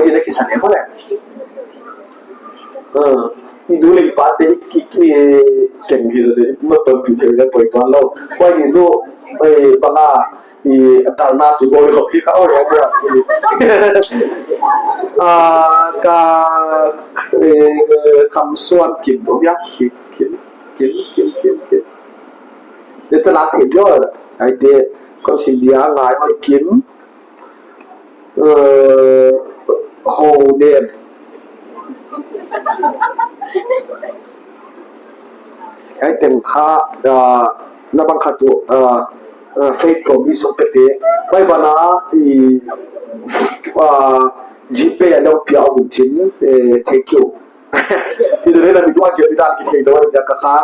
Huai di na kisa ne maw le. Ah, i nu leh i pate ki, ki, ken hi zaw, na tonpih theih leh poi tuan lou. Huai ni chu, eh, bang a, i, dal na tu boi ho, ki kha, oi, oi, oi. Ah, ka, eh, Khamsuan Kim, ya, Kim, Kim, Kim, Kim, Kim, Kim. Dia tu lak thei yo, ai te, kon sin dia ngai hoi Kim. Eh, ho nem. Ai teng kha, ah, na bang kha tu, ah, ah, fake promise song pe te. Bai bana, i, ah, GPay a lou pia un chin, eh, thank you. I de na mi dua ke mi dan ki thei do ja ka kha,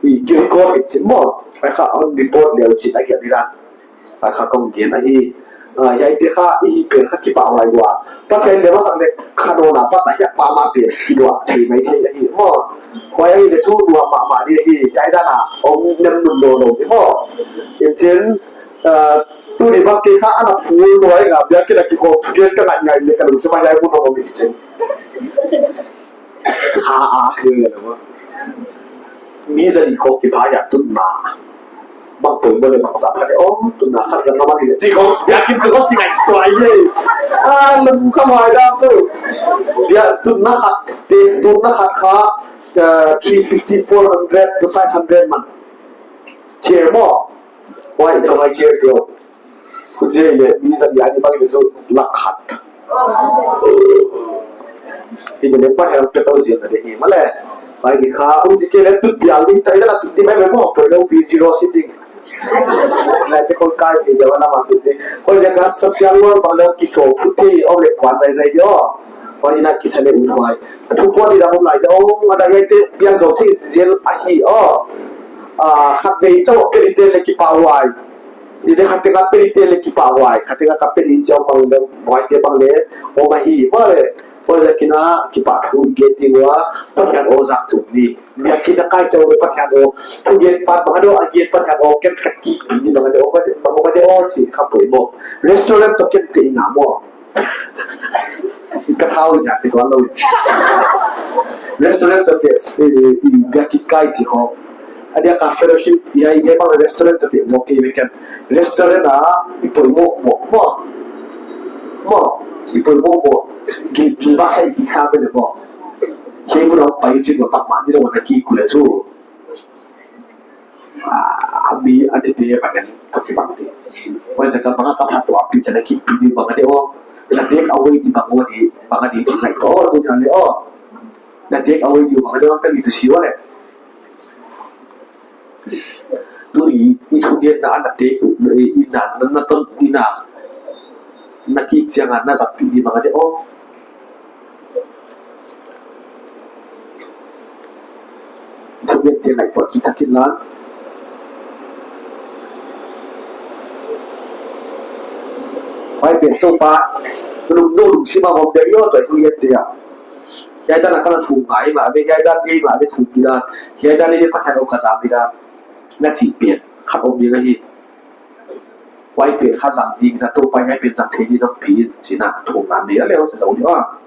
i, ki record in chin maw. Ai kha on record leu chin ai ke mi dan. A kha kong gen ahi. Ah, hiaite kha i hi pen kha kipahhuai lua. Pathian leh masak leh khanona pat a hiai mahmah pen kidua thei maithei ahi maw. Huai ahihleh chu lua mahmah di ahi. Hiai dan a om nem nun lo lo di maw. Inchin, ah, tuni bang kei kha ana phul lua nga biakin a kikhop thugen ka ngai ngai leh ka lungsim a hiai mun om inchin. Kha a, hi le le maw. Mi zali khawng kiphah a tutna. Bang poimoh leh bangzah pha de, oh, tutna khat zang na mah ni le. Chi khawng, biakin sung khawng kingaihtuah e. Ah, lungkham huai dan chu. Bia, tutna khat, te, tutna khat kha, eh, three fifty, four hundred to five hundred man. Chair maw. Huai, huai chair tio. Huchi leh, mi zali a ni bang leh chu lakh khat. Hi de leh Pathian pe tou ziak na de hi maw le. Bai di kha, um zi ke leh tut bial di, tai la tut di mai mai maw, poi lou pi zero sitting. Ngai te kon kai hi de wana ma tut di. Kon ja ka social work bang leh ki so put thei, om leh kuan zai zai di o. Huai na kisa leh un huai. Thu kuan di la om lai di o, ma da hiaite biang zo thei zel ahi o. Ah, khatvei chauh pe di te leh kipahhuai. Hi de khatteng a pe di te leh kipahhuai, khatteng a ka pe di chiang bang leh, huaite bang leh, om ahi, maw le, huai zakin a kipahthu i gen ding ua, Pathian aw zak tum ni. Biakin a kai chauh leh Pathian aw, thugen pat bang a de aw, a gen Pathian aw, ken ka kipih ni bang a de aw, bang a de aw, chi kha poimoh. Restaurant toh ken te nga maw. Ka thau ziak ki tuan lou. Restaurant toh te, eh, i biakin kai chi ho. A dia ka fellowship, i ai, i ai bang restaurant toh te maw kei ve ken. Restaurant a, i poimoh maw, maw. Maw, i poimoh maw. Ki, ki ba sai ki sa pe le maw. Chei bu lam pai chi ko tak ma ni lo na ki ku le chu. Ah, mi a di te bang a di toh kibang di. Huai zakin bang a ka phat tuah pi chan a kipih di bang a di o. Na take away di bang a di, bang a di chi ngaihtuah o tu nia le o. Na take away di bang a di bang ka di tu si o le. Tuni, i thugenna na take, i na, na, na ton, i na. Na kik chiang a, na zat pi di bang a di o. Gen te ngaihtuah kik thak inla. Huai pen Toupa lungdou lungsim a om dia i aw, tua thu gen te a. Hiai dan a ka na thum ngai mah ve, hiai dan ngei mah ve thum di dan. Hiai dan ngei ve Pathian aw ka zang di dan. Na chih pen khat om ding ahi. Huai pen kha zang ding na Toupa hiai pen zang thei ding na pi in chih na thumna nei a leh a sa zou di a.